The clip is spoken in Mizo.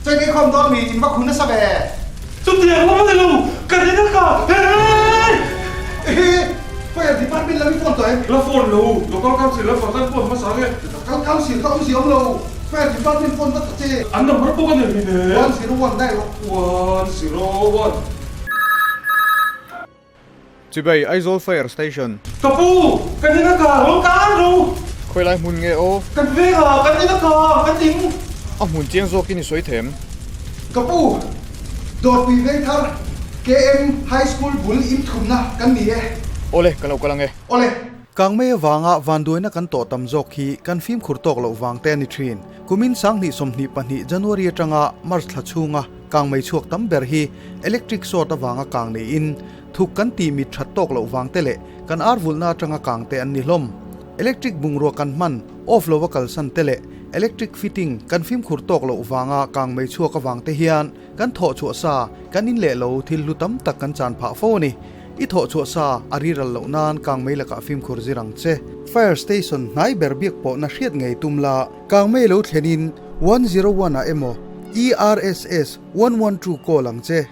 Cheng ei khawm dawn mi in va khun nasa ve. Chutiang lam a ni lo, ka rin a ka hei! Ehe, Fire Department lam i phone tawh em? La phone lo, Local Council la phone an phone hmasa nge? Local Council kha awmzia awm lo, Fire Department phone vat ta che. An number pawh ka nei hmin e. 101 daih rawh. 101. Chibai, Aizawl Fire Station. Ka pu, kan in a kang lo tan ro. Khawi lai hmun nge aw? Kan veng ah kan in a kang, kan ding. A hmun chiang zawkin i sawi them. Ka pu, Dawrpui Vengthar KM High School bul in thumna kan ni e. Awle, kan lo kal ang e. Awle. Kangmei avanga vanduaina kan tawh tam zawk hi kan fimkhur tawk loh vang te a ni thin. Kumin 2022 January atanga March thla chhunga Kangmei chhuak tam ber hi electric short avanga kang niin thuk kan tih mit that tawk loh vang te leh kan ar vulhna atanga kang te an ni hlawm. Electric bungrua kan hman off lova kalsan te leh electric fitting kan fimkhur tawk loh vanga kangmei chhuak avang te hian kan thawh chhuah sa kan in leh lo thil hlu tam tak kan chan phah fo a ni. I thawh chhuah sa a riral loh nan kangmei lakah fimkhur zir ang che. Fire station hnai ber biak pawhna hriat ngei tum la. Kangmei lo thlenin 101 ah emaw ERSS 112 call ang che.